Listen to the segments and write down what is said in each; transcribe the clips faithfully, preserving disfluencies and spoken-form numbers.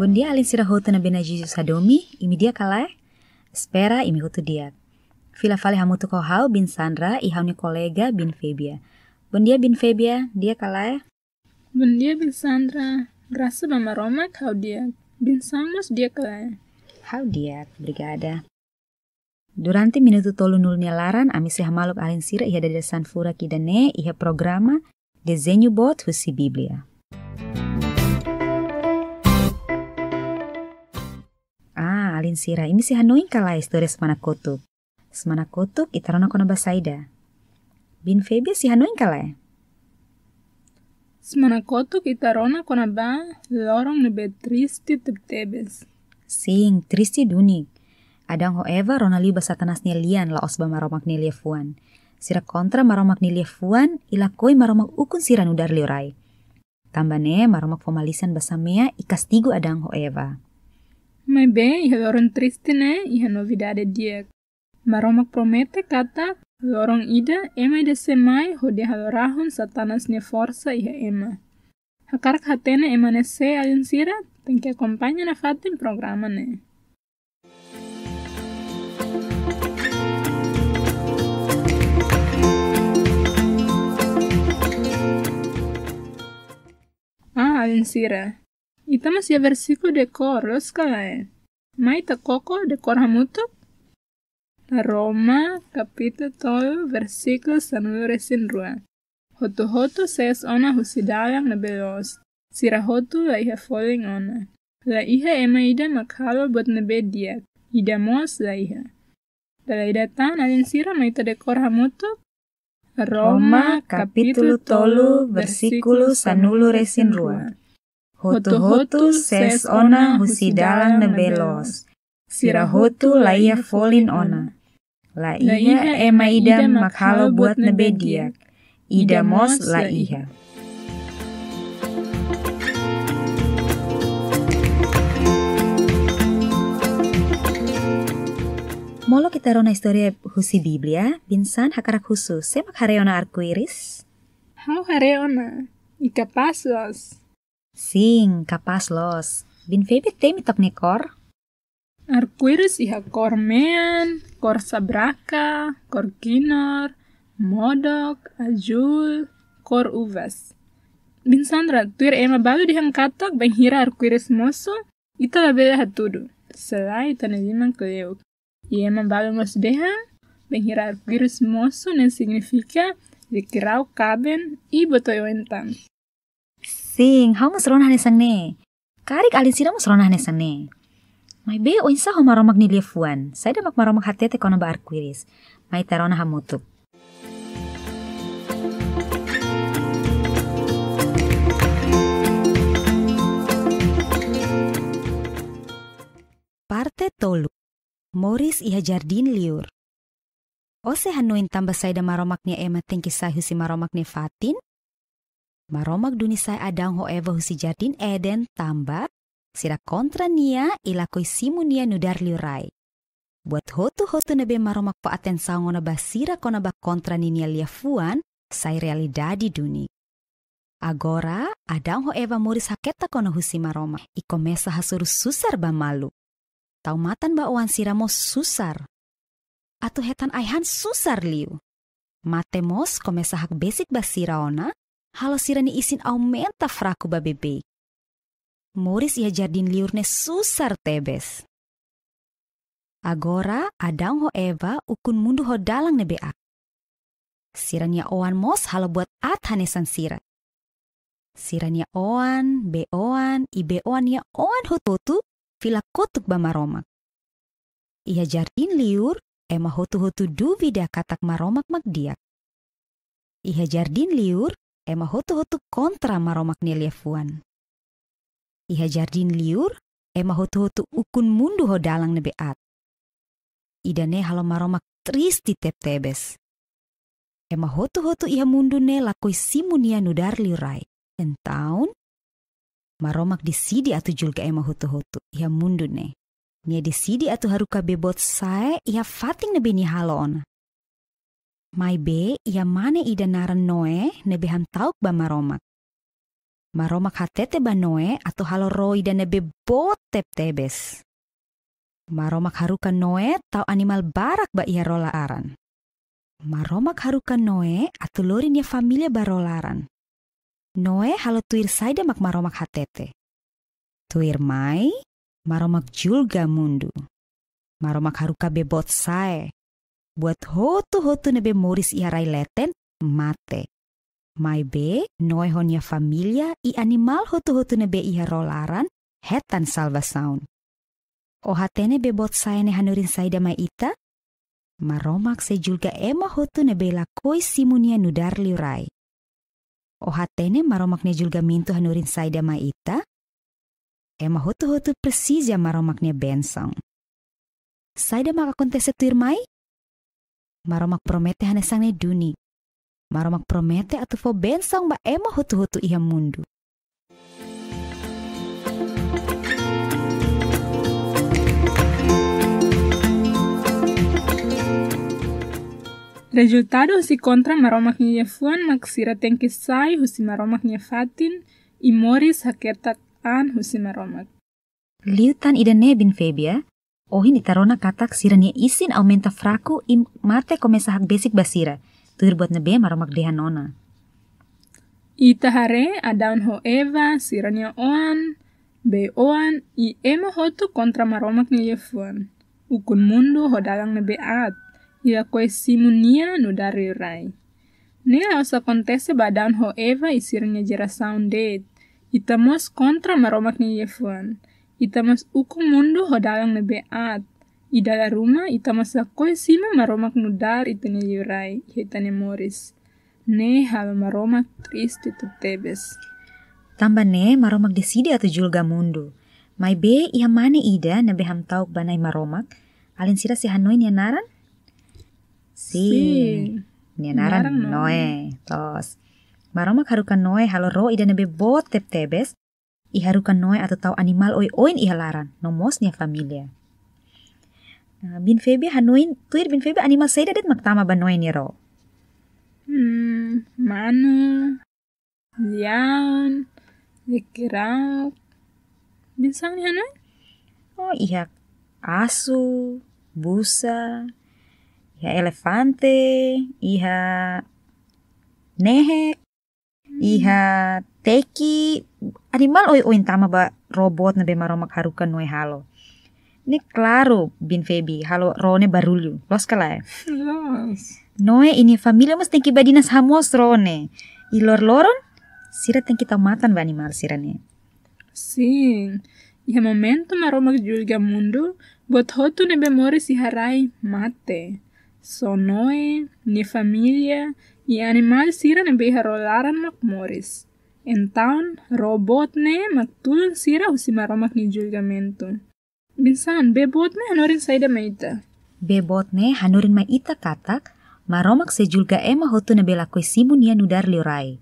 Bondia alin sira hotu ne'ebé Na'i Jesus hadomi, imi di'ak ka lae? Espera imi hotu di'ak. Fila fali hamutuk ho ha'u, Bin Sandra, i ha'u-nia kolega, Bin Febia. Bondia, Bin Febia, di'ak ka lae? Bondia, Bin Sandra. Grasa ba Maromak, ha'u di'ak. Bin Sandra mós di'ak ka lae? Ha'u di'ak, obrigada. Durante minutu tolunulu nia laran, ami sei hamaluk alin sira iha dadeer-saan furak ida-ne'e, iha programa Dezeñu Boot husi Bíblia. Ah, alin sira, imi sei hanoin ka lae istória semana kotuk? Semana kotuk, ita rona kona-ba saida? Bin Febia sei hanoin ka lae? Semana kotuk ita rona kona-ba loron ne'ebé triste tebetebes. Sin, triste duni. Adão ho Eva rona liu ba Satanás nia lian, la'ós ba Maromak nia liafuan. Sira kontra Maromak nia liafuan, i lakohi Maromak ukun sira nu'udar liurai. Tanba ne'e, Maromak fó malisan ba samea i kastigu Adão ho Eva. Maibé, iha loron triste ne'e, iha novidade di'ak. Maromak promete katak loron ida ema ida sei mai hodi halo rahun Satanás nia forsa iha ema. Hakarak hatene ema ne'e sé, alin sira, tenke akompaña nafatin programa ne'e. Ah, alin sira. Ita mós iha versíkulu dekór, loos ka lae? Mai ita koko dekór hamutuk. Roma, kapítulu tolu, versíkulu sanulu-resin-rua. Hotu-hotu sees ona husi dalan ne'ebé loos. Sira hotu la iha folin ona. La iha ema ida mak halo buat ne'ebé di'ak. Ida mós la iha. Dala ida tan, alin sira, mai ita dekór hamutuk. Roma, kapítulu tolu, versíkulu sanulu-resin-rua. Hotu-hotu sees ona husi dalan ne'ebé loos. Sira hotu la iha folin ona. La iha ema ida mak halo buat ne'ebé di'ak. Ida mós la iha. Molok ita rona istória husi Bíblia, Bin San hakarak husu, sé mak haree ona arku-íris? Ha'u haree ona, i kapás loos. Sin, kapás loos. Bin Febia temi took nia kór? Arku-íris iha kór mean, kór sabraka, kór kinur, modok, azúl, kór uvas. Bin Sandra, tuir ema balu dehan katak bainhira arku-íris mosu, ita labele hatudu, se lae ita-nia liman kleur. I ema balu mós dehan, bainhira arku-íris mosu ne'e signifika rekreasaun kaben i buat oioin tan. Sin, ha'u mós rona hanesan ne'e. Karik alin sira mós rona hanesan ne'e. Maibé oinsá ho Maromak nia liafuan? Saida mak Maromak hatete kona-ba arku-íris? Mai ita rona hamutuk. Parte tolu. Moris iha jardín liur. Ó sei hanoin tanba saida Maromak nia ema tenke sai husi Maromak nia fatin? Maromak duni sai Adão ho Eva husi Jardín Eden tanba sira kontra Nia i lakohi simu Nia nu'udar liurai. Buat hotu-hotu ne'ebé Maromak fó atensaun ona ba sira kona-ba kontra ninia liafuan, sai realidade duni. Agora, Adão ho Eva moris haketak ona husi Maromak i komesa hasoru susar ba malu. Tau matan ba oan sira mós susar. Atu hetan ai-han susar liu. Mate mós komesa hakbesik ba sira ona, halo sira-nia isin aumenta fraku ba beibeik. Moris iha jardín liur ne'e susar tebes. Agora, Adão ho Eva ukun mundu ho dalan ne'ebé aat. Sira-nia oan mós halo buat aat hanesan sira. Sira-nia oan, bei-oan, i bei-oan nia oan hotu-hotu fila kotuk ba Maromak. Iha jardín liur, ema hotu-hotu duvida katak Maromak mak di'ak. Iha jardín liur, ema hotu-hotu kontra Maromak nia liafuan. Iha jardín liur, ema hotu-hotu ukun mundu ho dalan ne'ebé aat. Ida-ne'e halo Maromak triste tebetebes. Ema hotu-hotu iha mundu ne'e lakohi simu Nia nu'udar liurai. Entaun, Maromak deside atu julga ema hotu-hotu iha mundu ne'e. Nia deside atu haruka bee boot sa'e iha fatin ne'ebé Nia halo ona. Maibé iha mane ida naran Noé ne'ebé hamta'uk ba Maromak. Maromak hatete ba Noé atu halo ró ida ne'ebé boot tebetebes. Maromak haruka Noé tau animál barak ba iha ró laran. Maromak haruka Noé atu lori nia família ba ró laran. Noé halo tuir saida mak Maromak hatete. Tuirmai, Maromak julga mundu. Maromak haruka bee boot sa'e. Buat hotu-hotu ne'ebé moris iha rai leten mate. Maibé Noé ho nia família i animál hotu-hotu ne'ebé iha ró laran hetan salvasaun. Ó hatene bee boot sa'e ne'e hanorin saida mai ita? Maromak sei julga ema hotu ne'ebé lakohi simu nia nu'udar liurai. Ó hatene Maromak nia julgamentu hanorin saida mai ita? Ema hotu-hotu presiza Maromak nia bensaun. Saida mak akontese tuirmai? Maromak promete hanesan ne'e duni. Maromak promete atu fó bensaun ba ema hotu-hotu iha mundu. Rezultadu husi kontra Maromak nia liafuan mak sira tenke sai husi Maromak nia fatin i moris haketak an husi Maromak. Liután ida-ne'e, Biin Febia, ohin ita rona katak sira-nia isin aumenta fraku i mate komesa hakbesik ba sira, tuir buat ne'ebé Maromak dehan ona. Ita haree Adão ho Eva, sira-nia oan, bei-oan, i ema hotu kontra Maromak nia liafuan. Ukun mundu ho dalan ne'ebé aat, i lakohi simu nia nu'udar liurai. Ne'e la'ós akontese ba Adão ho Eva i sira-nia jerasaun de'it. Ita mós kontra Maromak nia liafuan. Ita mós ukun mundu ho dalan ne'ebé aat. I dala ruma ita mós lakohi simu Maromak nu'udar ita-nia liurai iha ita-nia moris. Ne'e halo Maromak triste tebetebes. Tanba ne'e Maromak deside atu julga mundu. Maibé iha mane ida ne'ebé hamta'uk ba Na'i Maromak, alin sira sei hanoin nia naran? Sin. Sin. Nia naran Noé. Noé. Loos. Maromak haruka Noé halo ró ida ne'ebé boot tebetebes, i haruka Noé atu tau animál oioin iha laran, no mós nia família. Ah, Biin Febia hanoin, tuir Biin Febia animál saida de'it mak tama ba Noé nia ró? Hmm, manu, leaun, lekirauk. Biin saan nia hanoin? Oh, iha asu, busa, iha elefante, iha nehek, iha teki, animál oioin tama ba ró boot ne'ebé Maromak haruka Noé halo. Ne'e klaru, Biin Febi, halo ró ne'e barullu. Loos ka lae? Loos. Noé i nia família mós tenke badinas hamoos ró ne'e. I loroloron, sira tenke tau matan ba animál sira-ne'e. Sin, iha momentu Maromak julga mundu, buat hotu ne'ebé moris iha rai mate. Só Noé, nia família, i animál sira ne'ebé iha ró laran mak moris. Entaun, ró boot ne'e mak tulun sira husi Maromak nia julgamentu. Biin saan, bee boot ne'e hanorin saida mai ita? Bee boot ne'e hanorin mai ita katak, Maromak sei julga ema hotu ne'ebé lakohi simu nia nu'udar liurai.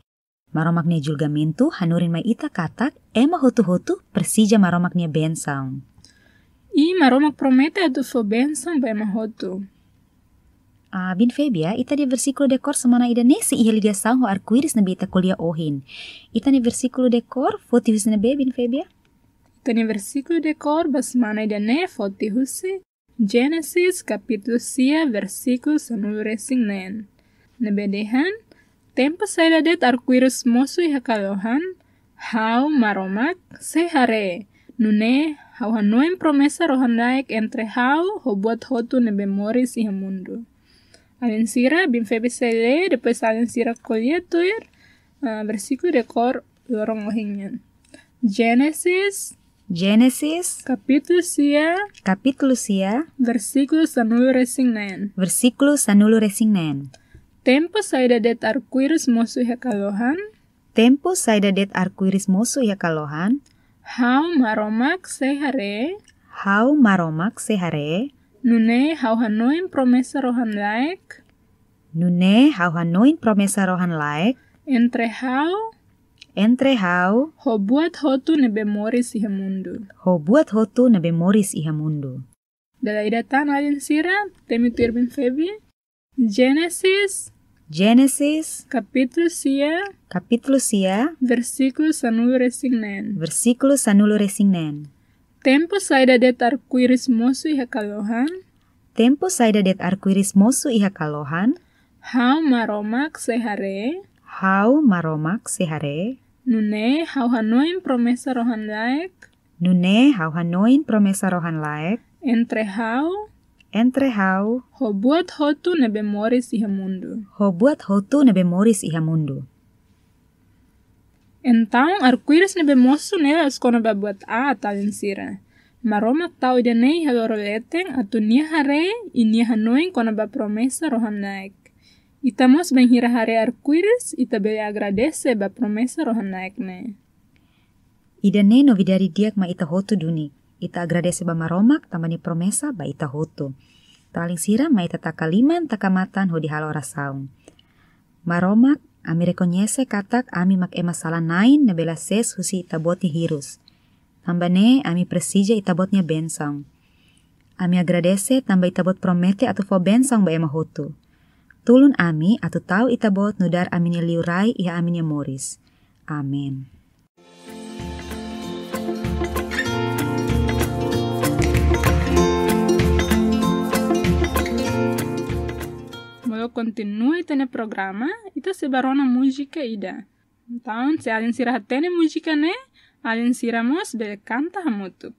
Maromak nia julgamentu hanorin mai ita katak, ema hotu-hotu presiza Maromak nia bensaun. I Maromak promete atu fó bensaun ba ema hotu. Ah, Biin Febia, ita-nia versíkulu dekór semana ida-ne'e sei iha ligasaun ho arkuíris ne'ebé ita ko'alia ohin. Ita-nia versíkulu dekór foti husi ne'ebé, Biin Febia? Ita-nia versíkulu dekór ba semana ida-ne'e foti husi Génesis kapítulu sia versíkulu sanulu-resin-neen. Ne'ebé dehan, tempu saida de'it arkuíris mosu iha kalohan, ha'u Maromak sei haree, nune'e ha'u hanoin promesa rohan-laek entre ha'u ho buat hotu ne'ebé moris iha mundu. Alin sira, Biin Febi sei lee, depois alin sira ko'alia tuir, ah, versíkulu dekór loron ohin nian. Génesis. Génesis. Kapítulu sia. Kapítulu sia. Versíkulu sanulu-resin-neen. Versíkulu sanulu-resin-neen. Tempu saida de'it arkuíris mosu iha kalohan. Tempu saida de'it arkuíris mosu iha kalohan. Ha'u Maromak sei haree. Ha'u Maromak sei haree. Nune'e ha'u hanoin promesa rohan-laek. Nune'e ha'u hanoin promesa rohan-laek. Entre ha'u. Entre ha'u. Ho buat hotu ne'ebé moris iha mundu. Ho buat hotu ne'ebé moris iha mundu. Dala ida tan alin sira, temi tuir Biin Febi. Génesis. Génesis, kapítulu sia, kapítulu sia, versíkulu sanulu-resin-neen. Versíkulu sanulu-resin-neen. Tempu saida de'it arku-íris mosu iha kalohan? Tempu saida de'it arku-íris mosu iha kalohan? Ha'u Maromak sei haree. Ha'u Maromak sei haree. Nune'e ha'u hanoin promesa rohan-laek. Nune'e ha'u hanoin promesa rohan-laek. Entre ha'u. Entre ha'u. Ho buat hotu ne'ebé moris iha mundu. Ho buat hotu ne'ebé moris iha mundu. Entaun arku-íris ne'ebé mosu ne'e la'ós kona-ba buat aat, alin sira. Maromak tau ida-ne'e iha loro leten atu nia haree i nia hanoin kona-ba promesa rohan-laek. Ita mós bainhira haree arku-íris, ita bele agradese ba promesa rohan-laek ne'e. Ida-ne'e novidade di'ak mai ita hotu duni. Ita agradese ba Maromak tanba nia promesa ba ita hotu. Entaun alin sira, mai ita taka liman, taka matan hodi halo orasaun. Maromak, ami rekoñese katak ami mak ema sala-na'in ne'ebé la sees husi Ita-Boot nia hirus. Tanba ne'e ami presiza Ita-Boot nia bensaun. Ami agradese tanba Ita-Boot promete atu fó bensaun ba ema hotu. Tulun ami atu tau Ita-Boot nu'udar ami-nia liurai iha ami-nia moris. Amen. Molok kontinua ita-nia programa, ita sei bá rona múzika ida. Entaun, se alin sira hatene múzika ne'e, alin sira mós bele kanta hamutuk.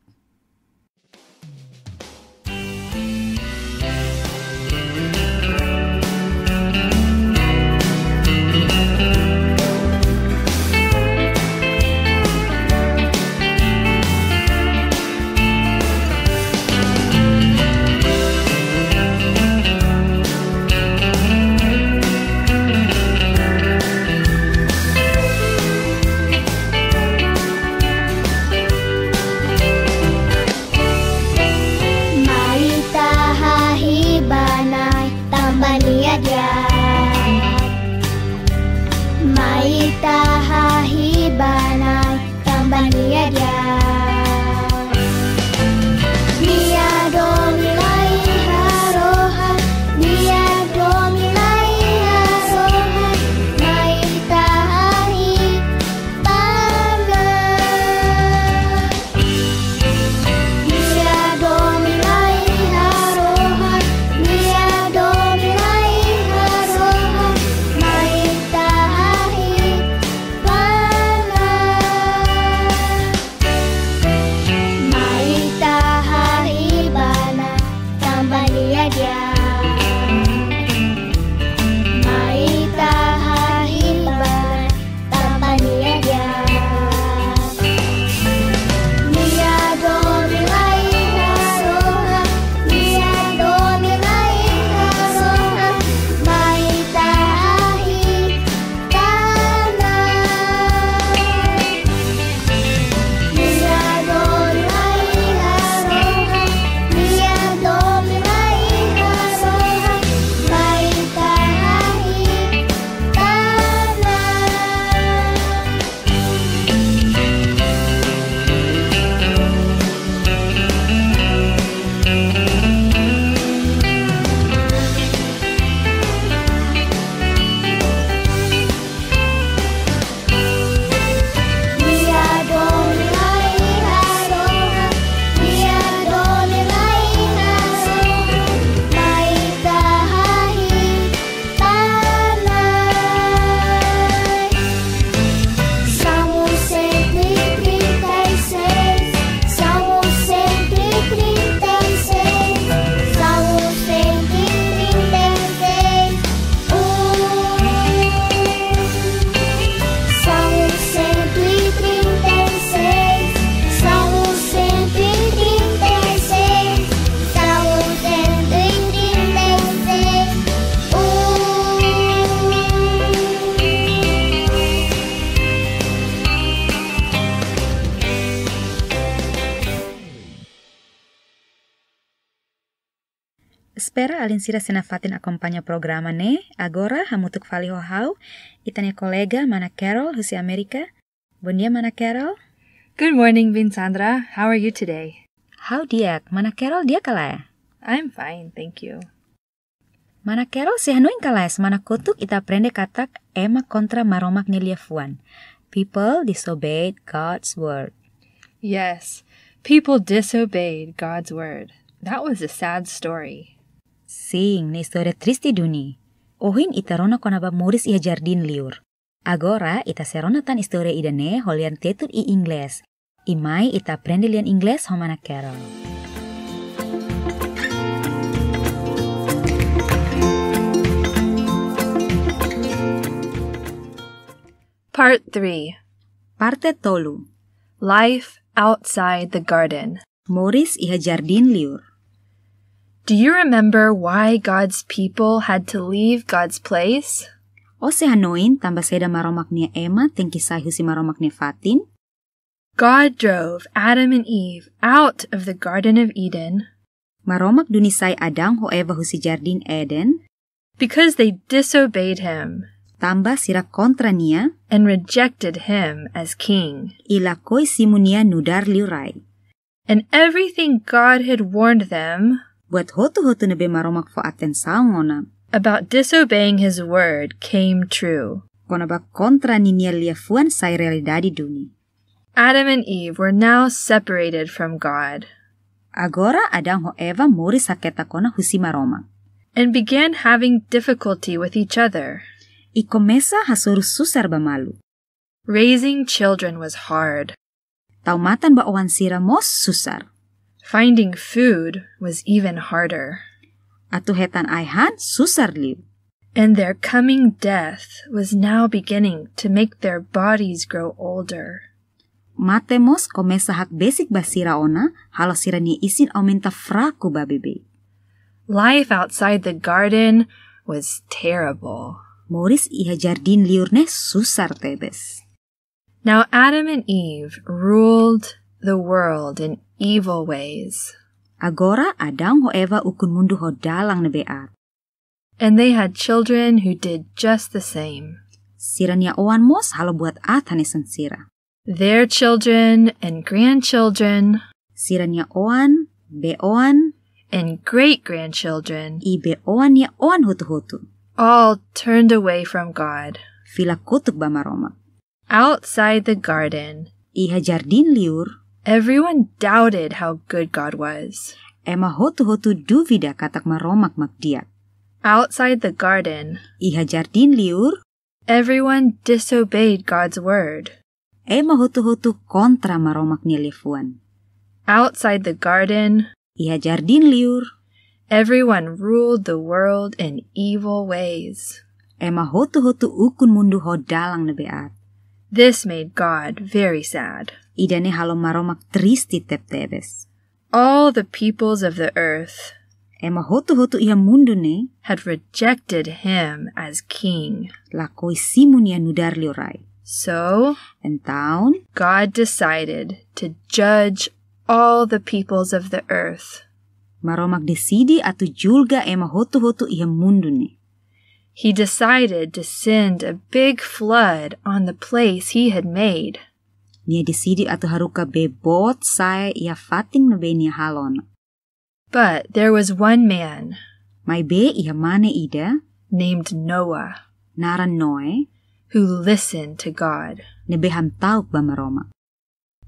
Mai ita hahi'i ba Na'i tanba Nia di'ak. Mai ita hahi'i ba Na'i tanba Nia di'ak. Nia domin la iha rohan, Nia domin la iha rohan, mai ita hahi'i ba Na'i. Nia domin la iha rohan, Nia domin la iha rohan, mai ita hahi'i ba Na'i. Mai ita hahi'i ba Na'i tanba Nia di'ak. Mai ita hahi'i ba Na'i tanba Nia di'ak. Nia domin la iha rohan, Nia domin la iha rohan, mai ita hahi'i ba Na'i. Nia domin la iha rohan, Nia domin la iha rohan, mai ita hahi'i ba Na'i. Salmo cento e trinta e seis, Salmo cento e trinta e seis, Salmo cento e trinta e seis, um. Salmo cento e trinta e seis, Salmo cento e trinta e seis, Salmo cento e trinta e seis, um. Espera alin sira sei nafatin akompaña programa ne'e. Agora, hamutuk fali ho ha'u, ita-nia kolega, Mana Carol, husi Amérika. Bondia, Mana Carol. Good morning, Biin Sandra. How are you today? Ha'u di'ak, Mana Carol di'ak ka lae? I'm fine, thank you. Mana Carol, sei hanoin ka lae semana kotuk ita aprende katak ema kontra Maromak nia liafuan. People disobeyed God's word. Yes, people disobeyed God's word. That was a sad story. Sin, ne'e istória triste duni. Ohin ita rona kona-ba moris iha jardín liur. Agora, ita sei rona tan istória ida-ne'e ho lian Tetun i Inglés. I mai ita aprende lian Inglés ho mana Carol. Part three. Parte tolu. Life outside the garden. Moris iha jardín liur. Do you remember why God's people had to leave God's place? Ó sei hanoin tanba saida Maromak nia ema tenke sai husi Maromak nia fatin? God drove Adam and Eve out of the Garden of Eden. Maromak duni sai Adão ho Eva husi Jardín Eden. Because they disobeyed him. Tanba sira kontra nia. And rejected him as king. I lakohi simu nia nu'udar liurai. And everything God had warned them. Buat hotu-hotu ne'ebé Maromak fó atensaun ona. About disobeying his word came true. Kona-ba kontra ninia liafuan sai realidade duni. Adam and Eve were now separated from God. Agora Adão ho Eva moris haketak ona husi Maromak. And began having difficulty with each other. I komesa hasoru susar ba malu. Raising children was hard. Tau matan ba oan sira mós susar. Finding food was even harder. Atu hetan ai-han susar liu. And their coming death was now beginning to make their bodies grow older. Mate mós komesa hakbesik ba sira ona, halo sira-nia isin aumenta fraku ba beibeik. Life outside the garden was terrible. Moris iha jardín liur ne'e susar tebes. Now Adam and Eve ruled the world in evil ways. Agora Adão ho Eva ukun mundu ho dalan ne'ebé aat. And they had children who did just the same. Sira-nia oan mós halo buat aat hanesan sira. Their children and grandchildren. Sira-nia oan, bei-oan. And great-grandchildren. I bei-oan nia oan hotu-hotu. All turned away from God. Fila kotuk ba Maromak. Outside the garden. Iha jardín liur. Everyone doubted how good God was. Ema hotu-hotu duvida katak Maromak mak di'ak. Outside the garden. Iha jardín liur. Everyone disobeyed God's word. Ema hotu-hotu kontra Maromak nia liafuan. Outside the garden. Iha jardín liur. Everyone ruled the world in evil ways. Ema hotu-hotu ukun mundu ho dalan ne'ebé aat. This made God very sad. Ida-ne'e halo Maromak triste tebetebes. All the peoples of the earth. Ema hotu-hotu iha mundu ne'e. Had rejected him as king. Lakohi simu nia nu'udar liurai. So, entaun, God decided to judge all the peoples of the earth. Maromak deside atu julga ema hotu-hotu iha mundu ne'e. He decided to send a big flood on the place he had made. Nia deside atu haruka bee boot sa'e iha fatin ne'ebé nia halo ona. But there was one man. Maibé iha mane ida. Named Noah. Naran Noé. Who listened to God. Ne'ebé hamta'uk ba Maromak.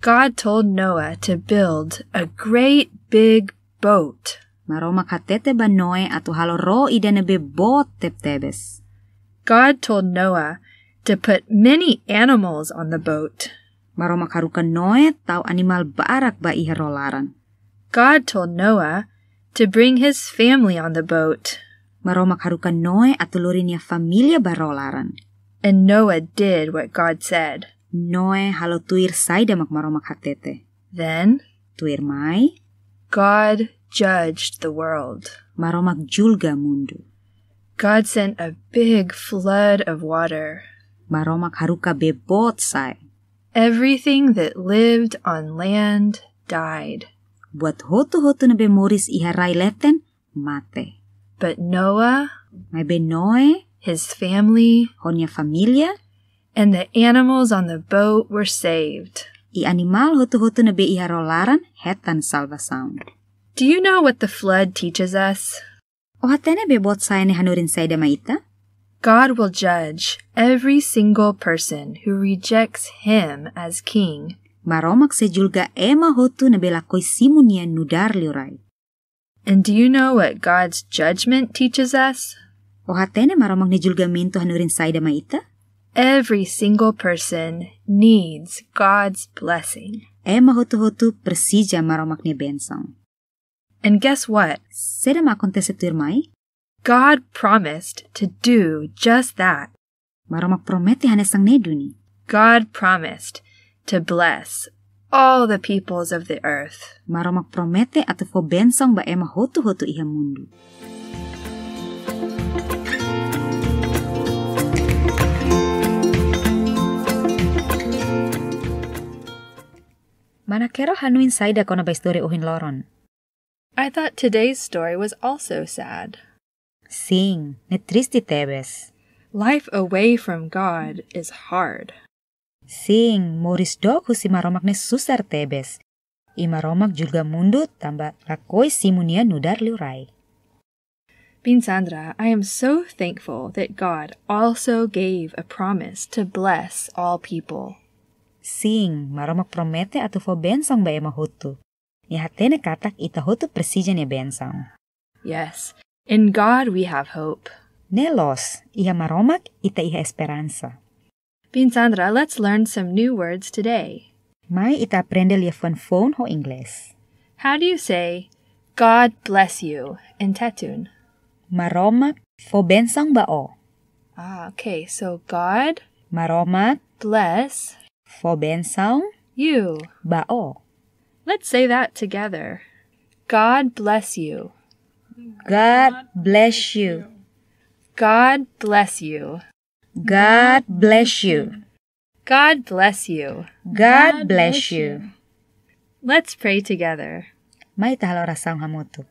God told Noah to build a great big boat. Maromak hatete ba Noé atu halo ró ida ne'ebé boot tebetebes. God told Noah to put many animals on the boat. Maromak haruka Noé tau animál barak ba iha ró laran. God told Noah to bring his family on the boat. Maromak haruka Noé atu lori nia família ba ró laran. And Noah did what God said. Noé halo tuir saida mak Maromak hatete. Then, tuirmai, God judged the world. Maromak julga mundu. God sent a big flood of water. Maromak haruka bee boot sa'e. Everything that lived on land died. Buat hotu-hotu ne'ebé moris iha rai leten mate. But Noah, maibé Noé, his family, ho nia família, and the animals on the boat were saved. I animál hotu-hotu ne'ebé iha ró laran hetan salvasaun. Do you know what the flood teaches us? Ó hatene be buat sa'e ne'e hanorin saida mai ita? God will judge every single person who rejects him as king. Maromak sei julga ema hotu ne'ebé lakohi simu nia nu'udar liurai. And do you know what God's judgment teaches us? Ó hatene Maromak nia julgamentu hanorin saida mai ita? Every single person needs God's blessing. Ema hotu-hotu presiza Maromak nia bensaun. And guess what? Saida mak akontese tuirmai? God promised to do just that. Maromak promete hanesan ne'e duni. God promised to bless all the peoples of the earth. Maromak promete atu fó bensaun ba ema hotu-hotu iha mundu. Mana Kero hanoin saida kona-ba istória ohin loron? I thought today's story was also sad. Sin, ne'e triste tebes. Life away from God is hard. Sin, moris dook husi Maromak ne'e susar tebes. I Maromak julga mundu tanba lakohi simu nia nu'udar liurai. Biin Sandra, I am so thankful that God also gave a promise to bless all people. Sin, Maromak promete atu fó bensaun ba ema hotu. Nia hatene katak ita hotu presiza nia bensaun. Yes, in God we have hope. Ne'e loos, iha Maromak ita iha esperansa. Biin Sandra, let's learn some new words today. Mai ita aprende liafuan foun ho Inglés. How do you say, "God bless you" in Tetun? Maromak fó bensaun ba ó. Ah, okay. So God Maromak bless fó bensaun you ba ó. Let's say that together. God bless you. God bless you. God bless you. God bless you. God bless you. God bless you. Let's pray together. Mai ita halo orasaun hamutuk.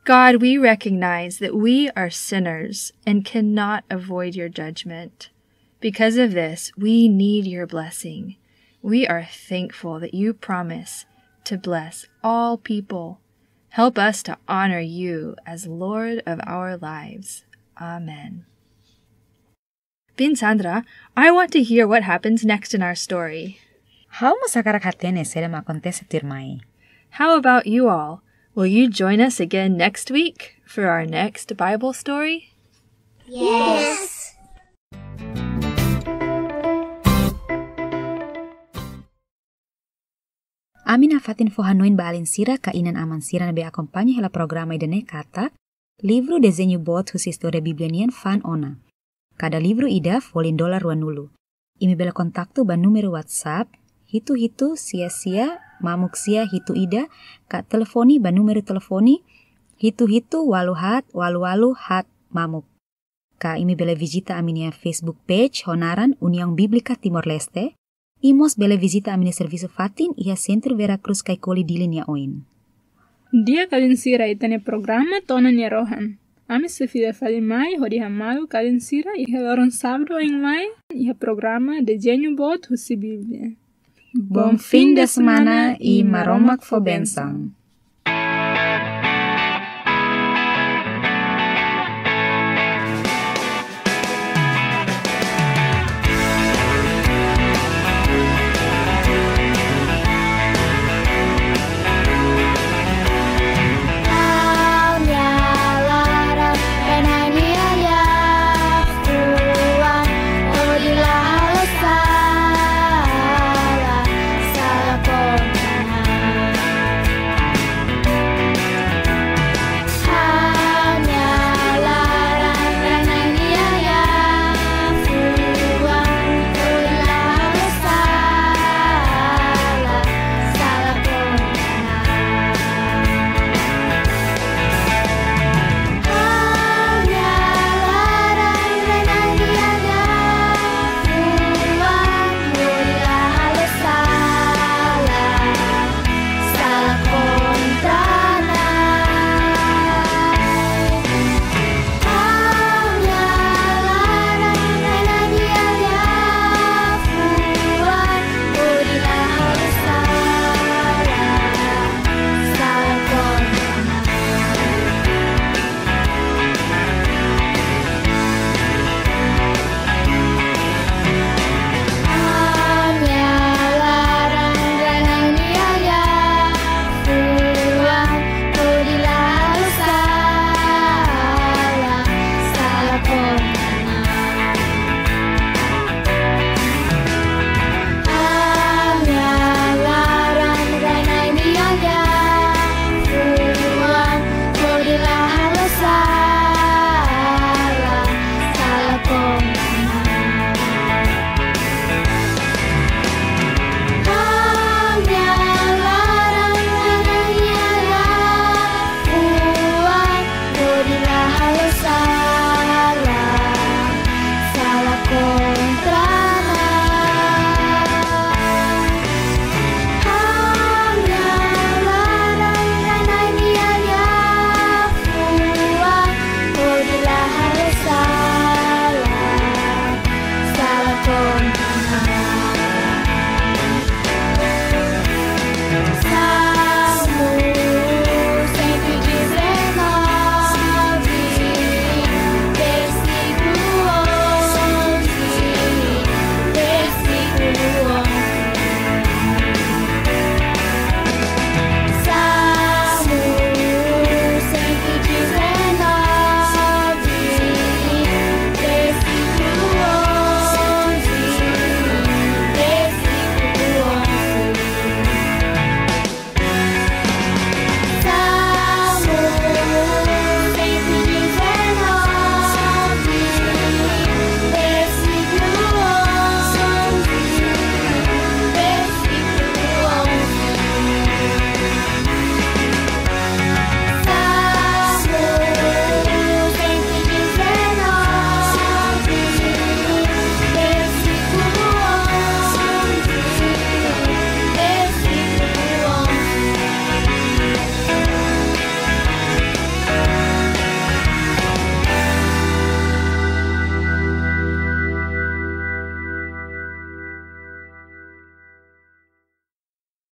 God, we recognize that we are sinners and cannot avoid your judgment. Because of this, we need your blessing. We are thankful that you promise to bless all people. Help us to honor you as Lord of our lives. Amen. Biin Sandra, I want to hear what happens next in our story. Ha'u mós hakarak hatene saida mak akontese tuirmai. How about you all? Will you join us again next week for our next Bible story? Yes. Ami nafatin fó hanoin ba alin sira ka inan-aman sira ne'ebé akompaña hela programa ida-ne'e katak livru Dezeñu Boot husi Istória Bíblia nian fa'an ona. Kada livru ida folin dolar ruanulu. Imi bele kontaktu ba númeru WhatsApp hitu hitu sia sia mamuk sia hitu ida, ka telefone ba númeru telefone hitu hitu ualu haat ualu ualu haat mamuk. Ka imi bele vizita ami-nia Facebook page ho naran União Bíblica Timor-Leste, i mós bele vizita ami-nia servisu fatin iha Sentru Vera Cruz Caicoli Dili nia oin. Di'ak alin sira, ita-nia programa to'o ona nia rohan. Ami sei fila fali mai hodi hamaluk alin sira iha loron sábadu oin mai iha programa Dezeñu Boot husi Bíblia. Bom fim de semana i Maromak fó bensaun.